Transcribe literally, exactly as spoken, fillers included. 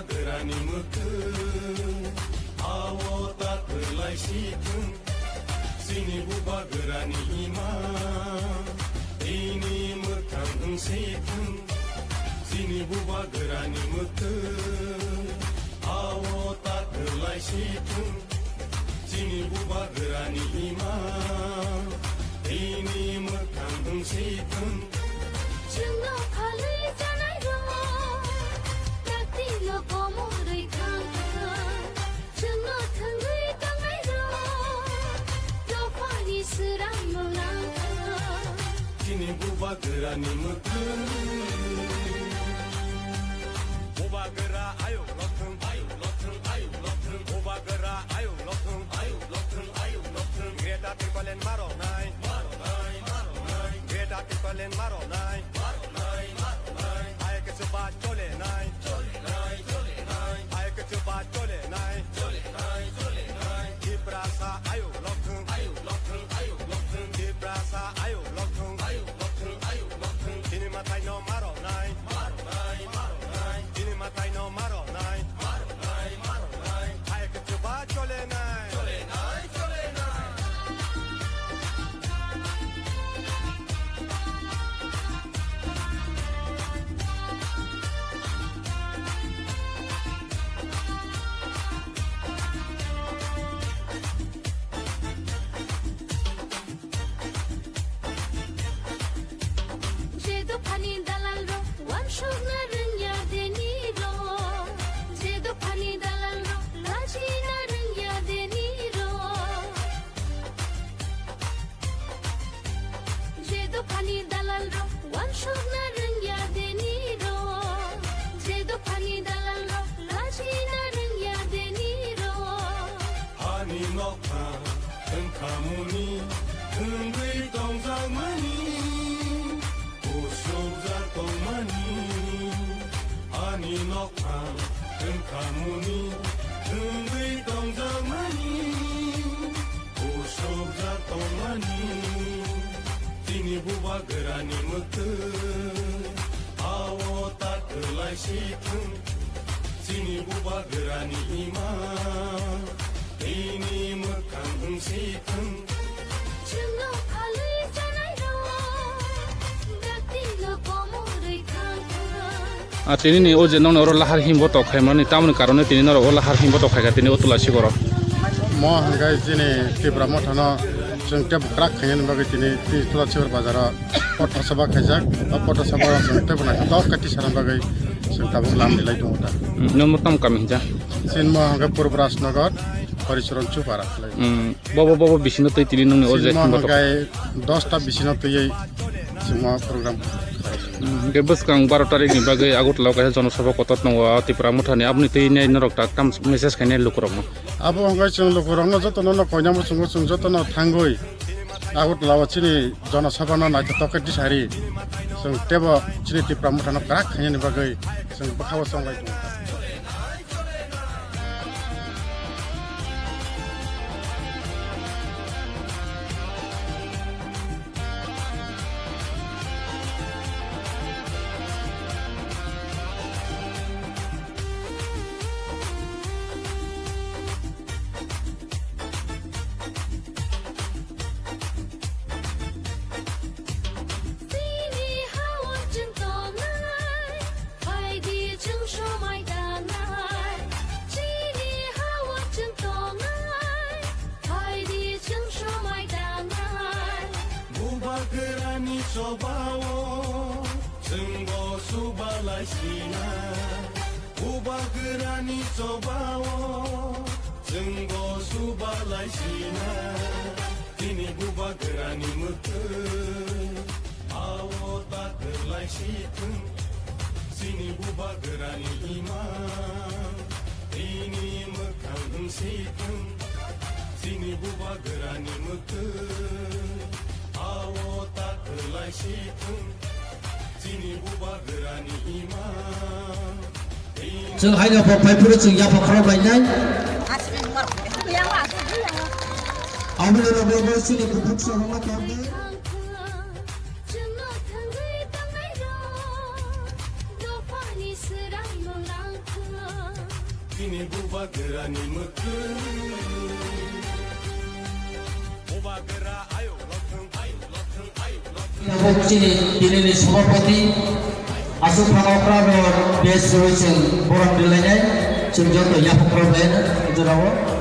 Bubagrani mwkhwng, ao ta kwlai si thung. Chini bubagrani ima, tini mwkhang wng si thung. Chini bubagrani mwkhwng, ao ta kwlai si thung. Chini bubagrani ima, tini mwkhang wng si thung. Chwngno phalwi chanai rok, taktino komorwi thang thang. Chwngno thwngwi tongnai rok, dophani swrang no nang thang. Chini bubagrani mwkhwng. Bubagra ayuk lothwng, ayuk lothwng, ayuk lothwng. Bubagra ayuk lothwng, ayuk lothwng, ayuk lothwng. Greater Tipraland maro nai, maro nai, maro nai. Greater Tipraland maro nai, maro nai, maro nai. Hai khe chuba chole nai, chole nai, chole nai. Hai khe chuba chole nai, chole nai, chole nai. Tiprasa ayuk lothwng, ayuk lothwng, ayuk lothwng. Tiprasa ayuk lothwng, ayuk lothwng, ayuk lothwng. Chini mathai no maro nai, maro nai, maro nai. Chini mathai no maro nai, maro nai, maro nai. Hai khe chuba chole nai, chole nai, chole nai. Je dophani dalal rok, wansukna rwngya deni rok. Je dophani dalal rok, lachina rwngya deni rok. Je dophani dalal rok, wansukna rwngya deni rok. Je dophani dalal rok, lachina rwngya deni rok. Ani nokha wngkhamuni, wngwi tongjakmani. Usukjak tongmani, ani nokphang wngkhamuni, wngwi tongjakmani, usukjak tongmani. Chini bubagrani mwkhwng, ao ta kwlai si thung. Chini bubagrani ima, tini mwkhang wng si thung. Chwngno phalwi chanai rok, daktino komorwi thang thang. A, tini ni o je nokni oro lahar himbo tok khaimani, tamoni karone tini norok o lahar himbo tok khaikha tini o Tulasi borok. Mo hwnkhai chini Tipra Mothano chwng tebo kwrak khainani bagwi tini, tini Tulasi bor bazaro Potha sabha khaijak, o potha sabha o chwng teibo naithotok khe tisana bagwi chwng tabuk lam rilai tongo ta. Hmm, nwng tamo kami hinja? Chini mo hwnkhe Purbaraj Nagar, Horicharan Chupara khlai. Hmm, bobo, bobo bisino twi tini nwngni o je Chini mo hwnkhe dosta bisino twiwi chwng mo program khlai. Hmm, hwnkhe bwskang baro tarikni bagwi Agartala o kaisa jonosabha kotor tongo, o Tipra Mothani, aboni twi nai norok ta tam message khainai lukurokno? Abo hwnkhe chwng lukurokno jotono no koinama chwngo, chwng jotono thangwi Agartala o chini jonosabha no naithotok khe tisari, chwng teibo chini Tipra Mothano kwrak khainani bagwi chwng bwkhao chonglai tongo. Chini ha-o chwng tongnai, phaidi chwng somai tangnai. Chini ha-o chwng tongnai, phaidi chwng somai tangnai. Bubagrani chobao chwngbo subalai sinai. Bubagrani chobao chwngbo subalai sinai. Tini bubagrani mwkhwng, ao ta kwlai si thung. Chini bubagrani ima, tini mwkhang wng si thung. Chini bubagrani mwkhwng, ao ta kwlai si thung. Chini bubagrani ima. Chwng haino bo phai phuru chwng yapha khorok lainai. Aboni loge loge chini bukhuk sohorma tongdi. Chwngno thangwi tongnairok, dophani swrangno langthwng. Tabuk chini tinini sabhapati aswk phano okra rok base rwi chwng borom rwlainai, chwng joto yaphang rok bai jorao.